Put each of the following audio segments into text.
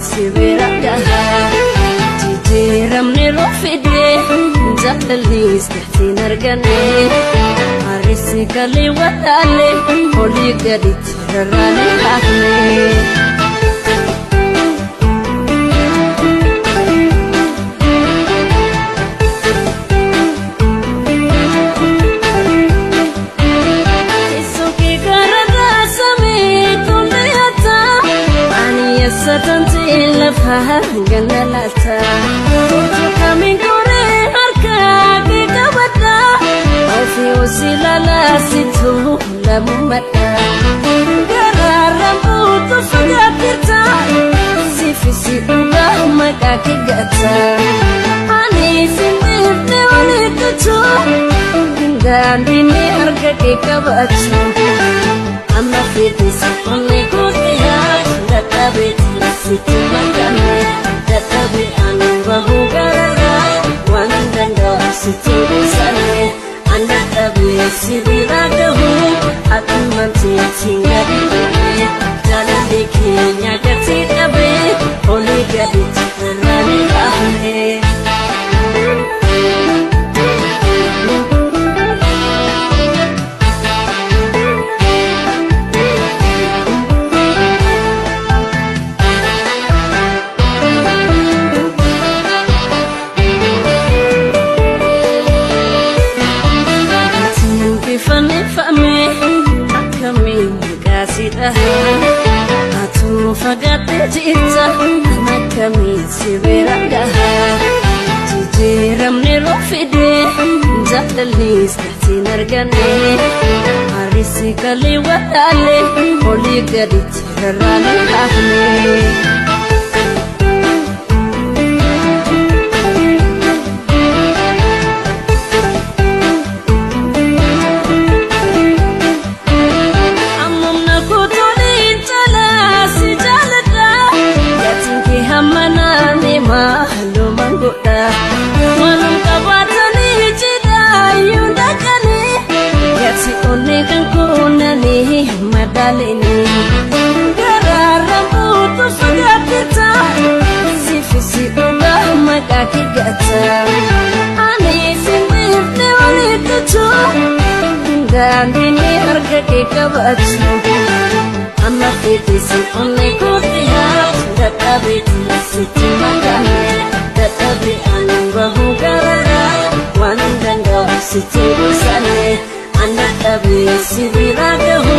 si bira gaha. Jijjiiramni rufide jaalallis gatiin arganne. Harrisi galee walaale olii gaditti rarraane hafne. Satanti lafa ganalata kamiin koree harka kee qabadha ofii osilala situ lamumadha garaarraan buutu fagaatirta siifisi dhugaa maqaa kee gata ani simbirte walitti daandiin harka kee qabatu amma feetisi onnee kootiyaa. Dadhabeeti sitti makame dadhabe ani bahu gararraa waan danda'u sitti buusane an dadhabe si bira gahu akkuma teetiin gadi bu'e jaalalli keenya gatii dhabe olii gaditti rarraane hafne. Atuu fagaatee jirta akkamiin si bira gaha. Jijjiiramni rufide jaalallis gatiin arganne. Harrisi galee walaale olii gaditti rarraane hafne. Manum qabaatanii cidhaa iyyuu dhaqanii gati onnee kan kuunanii madaalanii garaarraan buutu fagaatirta siifisi dhugaa maqaa kee gata ani simbirte walitti daandiin harka kee qabatu amma feetisi onnee kootiyaa dadhabeeti sitti makame. Dadhabe ani bahu gararraa waan danda'u sitti buusane an dadhabe si bira gahu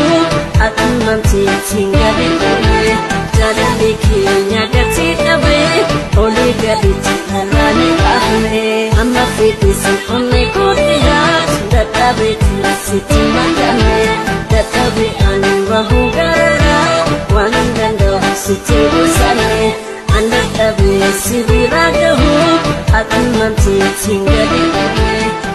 akkuma teetiin gadi bu'e jaalalli keenya gatii dhabe olii gaditti rarraane hafne amma feetisi onnee kootiyaa dadhabeeti sitti makame dadhabe ani bahu gararraa waan danda'u sitti buusane. An dadhabe si bira gahu akkuma teetiin gadi bu'e.